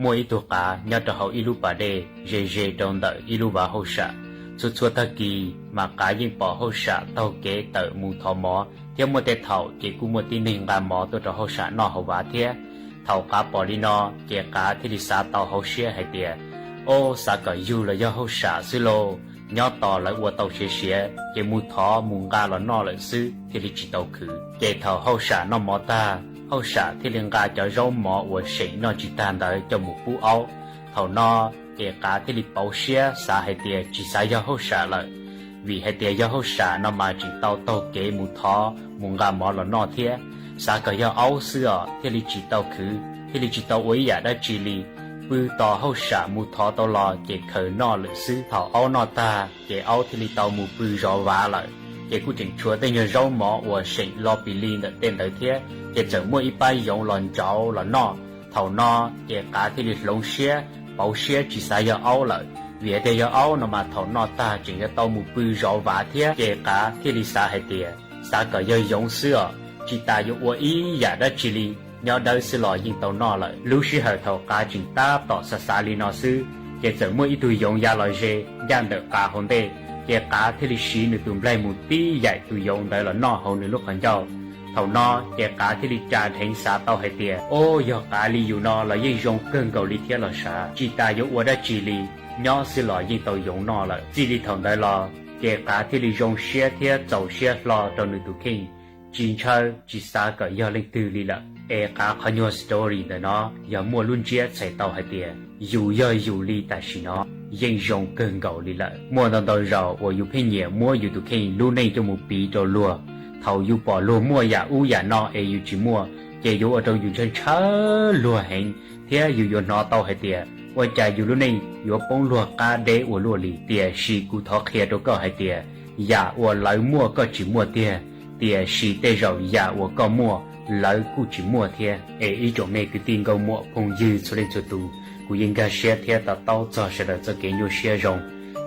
Muaj ib tug qav nyob rau hauv ib lub pas dej ze ze rau ntawm ib lub vaj hauj sam. Txhua txhua tag kis mas qav yeej pom hauj sam taug kev tawm mus thov mov, thiab muaj tej thaum ces kuj muaj tib neeg nqa mov tuaj rau hauj sam noj hauv vaj thiab. Thaum qav pom li no, ces qav thiaj li xav tau hauv siab hais tias, Ob, xav kom yug los yog hauj sam xwb lauj, nyob tos lawv ua tau siav siav ces mus thov mus nqa los noj lawm xwb thiaj li tsis tau khwv. Ces thaum hauj sam noj mov tag, hauj sam thiaj li nqa cov zaub mov uas seem noj tsis tag ntawd coj mus pub aub. Thaum no ces qav thiaj li pauv siab xav hais tias tsis xav yog hauj sam lawm, vim hais tias yog hauj sam no mas tseem tau taug kev mus thov mus nqa mov los noj thiab. Xav kom yog aub xwb os thiaj li tsis tau khwv, thiaj li tsis tau ua ib yam dab tsi li. Pw tos hauj sam mus thov tau los ces khaws noj lawm xwb. Thaum aub noj tag ces aub thiaj li tau mus pw zov vav lawm. Ces kuj tseem tshuav tej nyuag zaub mov uas seem lo pis li ntawm tej ntawd thiab, ces txawm muaj ib pab yoov los ntsauv los noj. Thaum no ces qav thiaj li hloov siab, pauv siab tsis xav yog aub lawm, vim hais tias yog aub no mas thaum noj tag tseem yuav tau mus pw zov vav thiab. Ces qav thiaj li xav hais tias xav kom yog yoov xwb os, tsis tas yuav ua ib yam dab tsi li, nyob dawb xwb los yeej tau noj lawm. Lub sij hawm thaum qav tseem tab tom xav xav li no xwb, ces txawm muaj ib tug yoov ya los ze ncaj ntawm qav hauv ntej, ces qav thiaj li siv nws tus nplaig mus tib yaim tus yoov ntawd los noj hauv nws lub qhov ncauj. Thaum no ces qav thiaj li tsa dheev xav tau hais tias, o, yog qav li yus no los yeej zoo kawg nkaus li thiab los sav, tsis tas yuav ua dab tsi li, nyob xwb los yeej tau yoov noj lawm. Txij li thaum ntawd los ces qav thiaj li zoo siab thiab txaus siab hlo rau nws tus kheej, tsis ntshaw tsis xav kom yog leej twg li lawm. Es qav qhov nyuag story ntawm no yog muaj lub ntsiab txhais tau hais tias yus yog yus li tam sim no yeej zoo kawg nkaus li lawm. Muaj ntau ntau zaus uas yus pheej nyiam muab yus tus kheej lub neej coj mus piv rau luag. Thaum yus pom luag muaj yam ub yam no es yus tsis muaj, ces yuav ua rau yus ntshaw ntshaw luag heev, thiab yus yuav hnov tau hais tias ua cas yus lub neej yuav poob luag qab deb ua luaj li. Tiam sis kuv thov qhia rau koj hais tias yam uas lawv muaj koj tsis muaj tiag, tiam sis tej zaum yam uas koj muaj lawv kuj tsis muaj thiab. Es ib tsoom me kwv tij nkauj muam phooj ywg txhua leej txhua tus, kuv yeej nkag siab thiab to taub txog sawv daws txoj kev nyuaj siab zoo.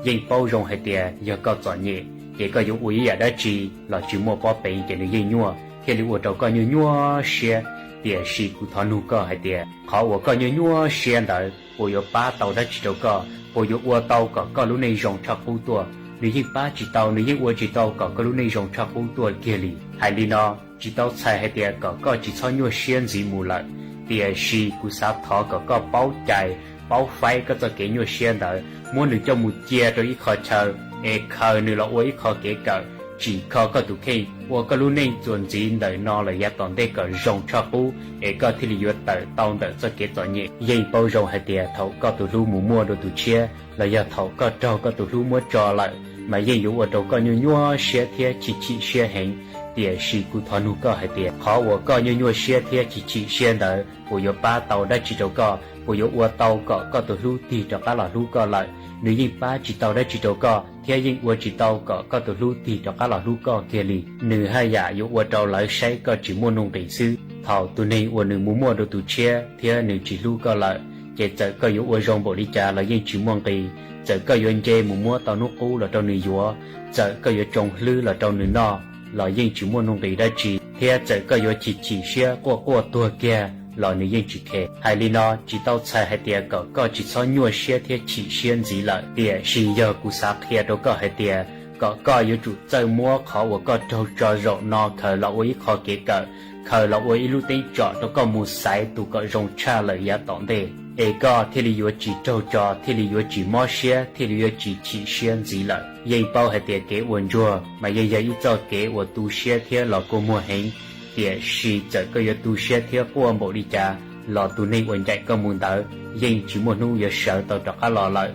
Yeej paub zoo hais tias yog koj txom nyem, ces koj yuav ua ib yam dab tsi los tsis muaj pob peev ces nws yeej nyuaj, thiaj li ua rau koj nyuaj nyuaj siab. Tiam sis kuv thov nug koj hais tias qhov uas koj nyuaj nyuaj siab ntawd puas yuav pab tau dab tsi rau koj, puas yuav ua tau kom koj lub neej zoo tshaj qub tuaj? Nws yeej pab tsis tau, nws yeej ua tsis tau kom koj lub neej zoo tshaj qub tuaj kiag li. Hais li no, tsis tau txhais hais tias kom koj tsis txhob nyuaj siab ntxiv mus lawm, tiam sis kuv xav thov kom koj paub cais, paub faib koj txoj kev nyuaj siab ntawd, muab nws coj mus cia rau ib qho chaw, es khaws nws los ua ib qho kev kawm, tsim kho koj tus kheej, ua koj lub neej txuas ntxiv ntawm no lawm yav tom ntej kom zoo tshaj qub, es koj thiaj li yuav tawm tau ntawm txoj kev txom nyem. Yeej paub zoo hais tias thaum koj tus hlub mus muaj dua tus tshiab, los yog thaum koj raug koj tus hlub muab tso lawm, mas yeej yuav ua rau koj nyuaj nyuaj siab thiab chim chim siab heev. Tiam sis kuv thov nug koj hais tias qhov uas koj nyuaj nyuaj siab thiab chim chim siab ntawd puas yuav pab tau dab tsi rau koj, puas yuav ua tau kom koj tus hlub tig rov qab los hlub koj lawm? Nws yeej pab tsis tau dab tsi rau koj, thiab yeej ua tsis tau kom koj tus hlub tig rov qab los hlub koj kiag li. Nws haj yam yuav ua rau lawv saib koj tsis muaj nuj nqis xwb. Thaum tus neeg uas nws mus muaj dua tus tshiab thiab nws tsis hlub koj lawm, ces txawm koj yuav ua zoo npaum li cas los yeej tsis muaj nqis. Txawm koj yuav nce mus muab tau hnub qub los rau nws yuav, txawm koj yuav tsoo hlwb los rau nws noj, los yeej tsis muaj nuj nqis dab tsi, thiab txawm koj yuav chim chim siab quaj quaj tuag kiag los nws yeej tsis khe. Hais li no tsis tau txhais hais tias kom koj tsis txhob nyuaj siab thiab chim siab ntxiv lawm, tiam sis yog kuv xav qhia rau koj hais tias kom koj yuav tsum txawj muab qhov uas koj raug tso zaum no khaws los ua ib qho kev kawm, khaws los ua ib lub teeb tsom rau koj mus xaiv tus kom zoo tshaj lawm yav tom ntej, es koj thiaj li yuav tsis raug tso, thiaj li yuav tsis mob siab, thiaj li yuav tsis chim siab ntxiv lawm. Yeej paub hais tias kev ua ntsuag mas yeej yog ib txoj kev uas tu siab thiab los kua muag heev, tiam sis txawm koj yuav tu siab thiab quaj npaum li cas los tus neeg uas ncaim koj mus ntawd yeej tsis muaj hnub yuav sawv tau rov qab los lawm.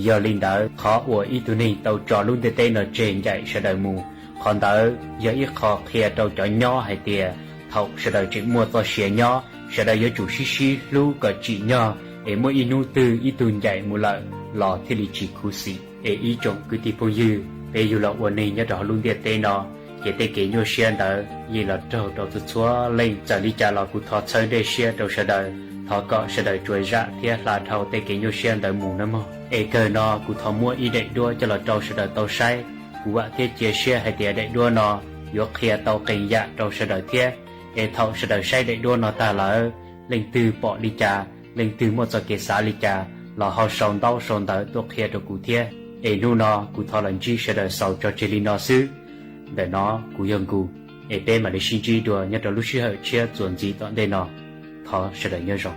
Yog li ntawd, qhov uas ib tug neeg tau tso lub ntiaj teb no tseg ncaim sawv daws mus, qhov ntawd yog ib qho qhia rau cov nyob hais tias thaum sawv daws tseem muaj txoj sia nyob, sawv daws yuav tsum sib sib hlub kom tsim nyog, es muaj ib hnub twg ib tug ncaim mus lawm los thiaj li tsis khuv xim. Es ib tsoom kwv tij phooj ywg, peb yug los ua neeg nyob rau hauv lub ntiaj teb no, ces tej kev nyuaj siab ntawd yeej los raug rau txhua txhua leej. Txawm li cas los kuv thov txhawb ntsej siab rau sawv daws, thov kom sawv daws tsuas zam thiab hla dhau tej kev nyuaj siab ntawd mus nawb mog. Es kawg no kuv thov muab ib daim duab coj los rau sawv daws tau saib. Kuv vam thiab cia siab hais tias daim duab no yuav qhia tau qee yam rau sawv daws thiab. Es thaum sawv daws saib daim duab no tag lawm, leej twg pom li cas, leej twg muaj txoj kev xav li cas, los ho sau ntaub sau ntawv tuaj qhia rau kuv thiab. Es hnub no kuv thov los ntsib sawv daws xaus tso tseg li no xwb. Ntawm no kuv yog Nkus, es peb mam li sib ntsib dua nyob rau lub sij hawm tshiab txuas ntxiv tom ntej no. Thov sawv daws nyob zoo.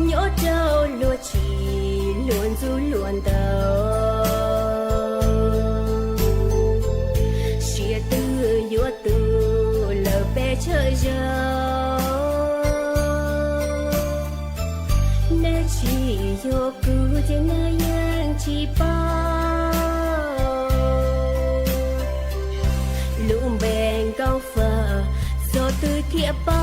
Nyob rau luag tsis luag ntxub luag ntawd, siab twg yuav tu lawm peb tshawb zaug. Nej tsis yog kuv ces nej yeej tsis paub. Lub npe nkauj faj txog twg thiaj paub.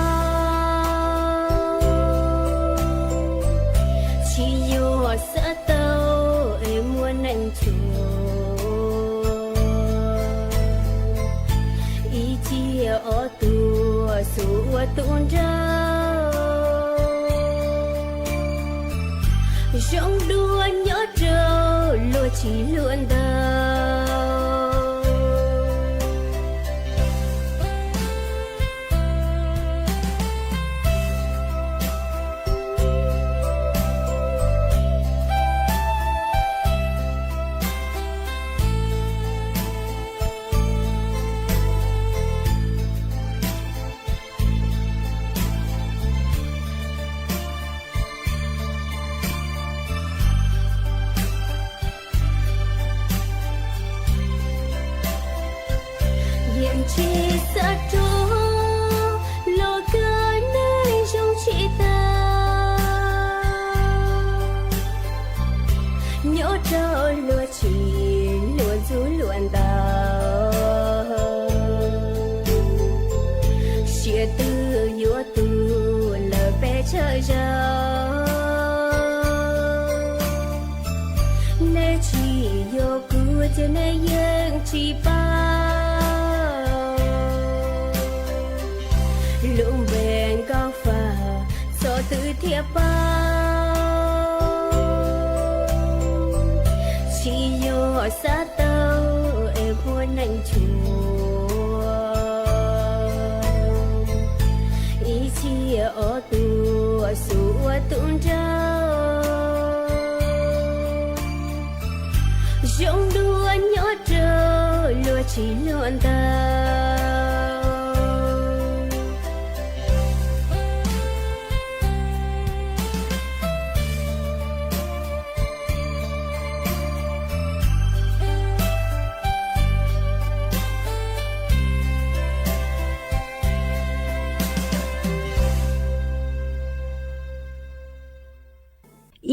Tsis yog xav tau es muaj neeg tshuav, ib txhia ob tug xub ua tub nraug. Zoo dua nyob rau luag tsis luag ntawd. Yeej tsis xav rov los kawm neeg zoo tsis tag. Nyob rau luag tsis luag ntxub luag ntawd, siab twg yuav tu lawm peb tshawb zaug. Nej tsis yog kuv ces nej yeej tsis paub. Lub npe nkauj faj txog twg thiaj paub. Tsis yog xav tau es muaj neeg tshuav, ib txhia ob tug xub ua tub nraug. Zoo dua nyob rau luag tsis luag ntawd.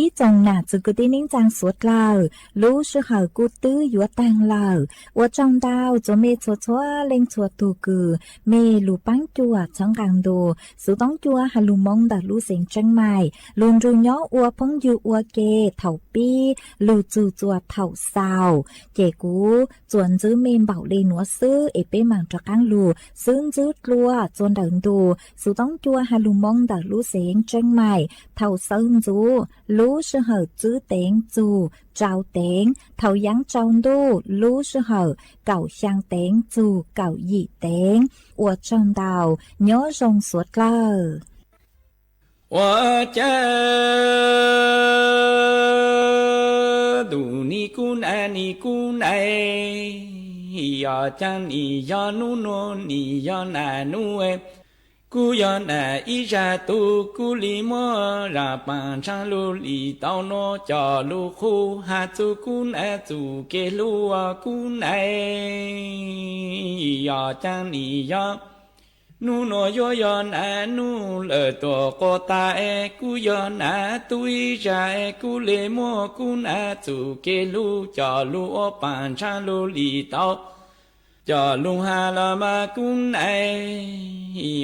Ib tsoom nam txiv kwv tij neej tsaa suav dlawg, lub sij hawm kuj twb yuav taag lawm. Ua tsaug ntau rua mej txhua txhua leej txhua tug kws mej lug paab cuam txhawb nqaa ntu Xuv Toob Cua has lug Moob ntawm lub xeev Tseeb Maim. Lug nrug nyob ua phooj ywg ua ke thaum pib lug txug txuas thaum xaus, ces kuv tsuas ntsib mej npaum le nuav xwb es peb maam rov qaab lug xwb ntsib dlua txuas ntawm ntu Xuv Toob Cua has lug Moob ntawm lub xeev Tseeb Maim. Thaum sawv ntxuv lub sij hawm tsib teev txug rau teev, thaum yaav tsau ntuj lub sij hawm kaum xyaa teev txug kaum yim teev. Ua tsaug ntau, nyob zoo suav dlawg. Ua cas tus nim kub nam nim kub nam, yog caag nim yog nub nua nim yog nam nub, kub yog nam ib zag tug kub li muab zag paas ntshaab lug li tau nua coj lug qhu has txug kub nam txug kev hlub kub nam. Yog caag nim yog nub nua yuav yog nam nub lawm tuam quas tas, kub yog nam tub ib zag, kub le muab kub nam txug kev hlub coj lug ua paas ntshaab lug li tau coj lug has los mas kub nam.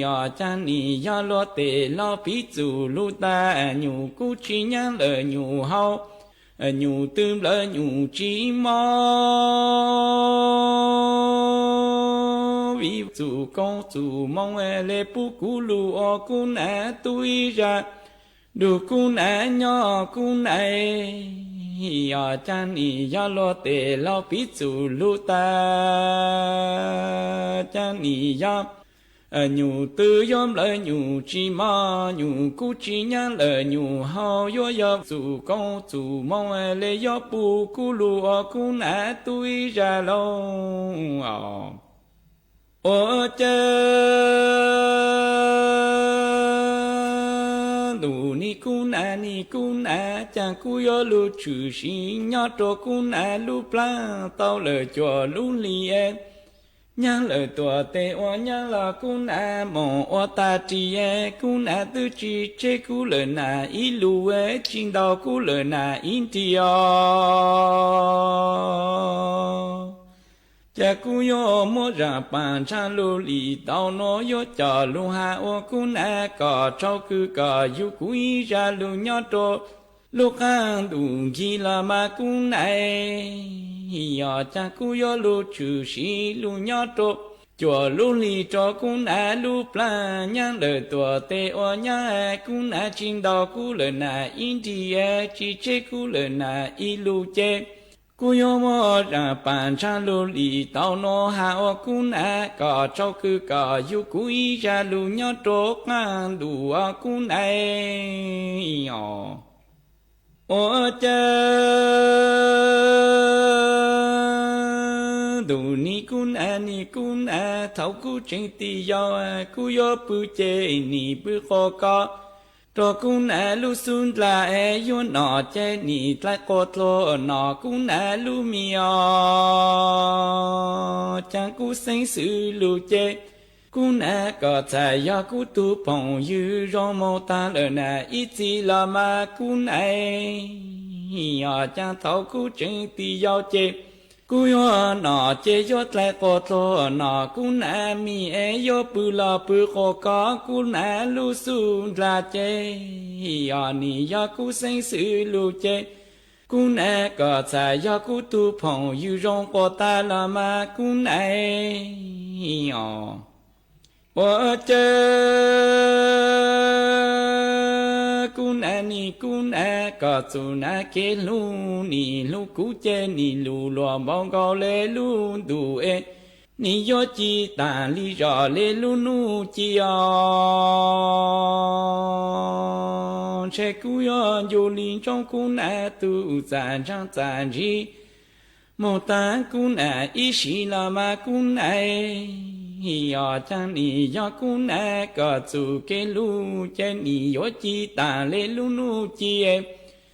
Yog caag nim yog luag tes laug piv txug lug tas, nyuj kub tsis nyaab lawm nyuj hau, nyuj tw nplawm nyuj tsis mob. Vim txug koob txug moov le pub kuv lug ua kub nam tub ib zag, nrug kub nam nyob kub nam. Yog caag nim yog luag tes laug piv txug lug tas, caag nim yog nyuj tw yuav nplawm nyuj tsis mob, nyuj kub tsis nyaab lawm nyuj hau, yuav yog txug koob txug moov le yuav pub kuv lug ua kub nam tub ib zag lauj. Ua cas Tus nim kub nam nim kub nam, cas kuj yuav lug tshwm sim nyob rua kub nam lub plaab tau lawm cuaj lub hlis es. Nyaab lawm tuam tes ua nyaab los kub nam moog ua taag ris es, kub nam twb tsi tseb kub lawm nam ib lug es, tsi ntaus kub lawm nam ib nrig os. Cas kuj yuav muab zaam paam ntshaaj lug lim tau nuav, yuav coj lug has ua kub nam kom tshau kws kom yug kuv ib zag lug nyob rua lub qaab ntuj nkig los mas kub nam, yog cas kuj yuav lug tshwm sim lug nyob rua cuaj lub hlis rua kub nam lub plaab. Nyaab lawm tuam tes ua nyaab, kub nam tsi ntaus kub lawm nam ib nrig es, tsi tseb kub lawm nam ib lug ces, kuj yuav muab zaam paam ntshaaj lug lim tau nuav has ua kub nam kom tshau kws kom yug kuv ib zag lug nyob rua qaab ntuj os kub nam os. Ua cas ntuj nim kub nam nim kub nam, thaus kuv tseem tij yau, kuv yuav pw ces nim pw quas kos rua kub nam lub xub ndlag es, yuav nom ces nim dlai quas dluag nom kub nam lub mis os. Cas kuv xeeb xwm lug ces, kub nam kom txhais yog kuv tug phooj ywg zoo moog taag lawm nam ib txhis los mas kub nam, yog cas thaus kuv tseem tij yau ces, kuv yuav nom ces yuav dlai quas dluag nom kub nam mis es, yuav pw los pw quas kos kub nam lub xub ndlag ces, yog nim yog kuv xeeb xwm lug ces, kub nam kom txhais yog kuv tug phooj ywg zoo quas taag los mas kub nam os. Ua cas kub nam nim kub nam, kom txug nam kev hlub nim hlub kuv ces, nim lug luag npaum nkaus le lub ntuj es, nim yuav ci taag le zog le lub nub ci os. Ntshe kuv yuav ncu le ntsoov kub nam tug txaj ntshaaj txaj ntsig moog taag kub nam ib sim los mas kub nam, yog cas nim yog kub nam kom txug kev hlub ces, nim yuav ci taag le lub nub ci es,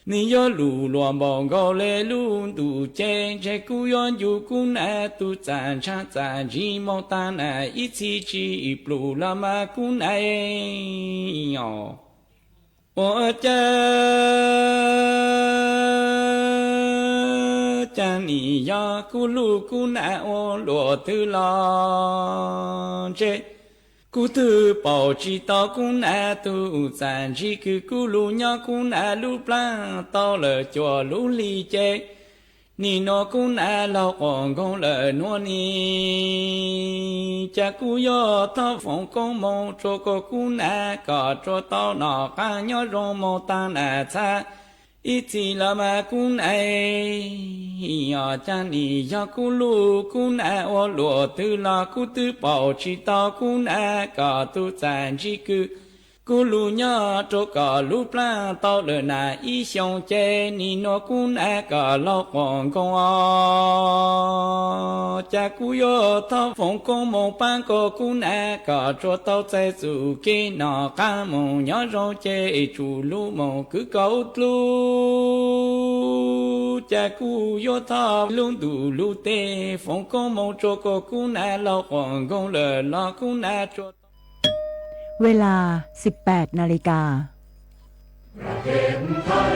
nim yuav lug luag npaum nkaus le lub ntuj ces, ntshe kuv yuav ncu kub nam tug txaj ntshaaj txaj ntsig moog taag nam ib txhis tsi plug los mas kub nam os. Ua cas cas nim yog kuv hlub kub nam ua luaj twg los ntshe, kuv twb paub tsi tau kub nam tug txaj ntsig kws kuv lug nyob kub nam lub plaab tau lawm cuaj lub hli ces, nim nuav kub nam laug quas nkoog lawm nuav ni. Cas kuv yuav thov foom koob moov rua koj kub nam kom tsuas tau noj qaab nyob zoo moog taag nam txhab ib txhis los mas kub nam, yog cas nim yog kuv hlub kub nam ua luaj twg los, kuv twb paub tsi tau kub nam kom tug txaj ntsig kws kuv lug nyob rua koj lub plaab tau lawm nam ib xyoos ces, nim nuav kub nam kom laug quas nkoog os. Cas kuv yuav thov foom koob moov paab koj kub nam kom tsuas tau txais txuj kev noj qaab moog nyob zoo ces, tsuj lug moog kws koj dlub. Cas kuv yuav thov lub ntuj lub teg foom koob moov rua koj kub nam laug quas nkoog lawm los kub nam tsuas เวลา สิบแปดนาฬิกา Thov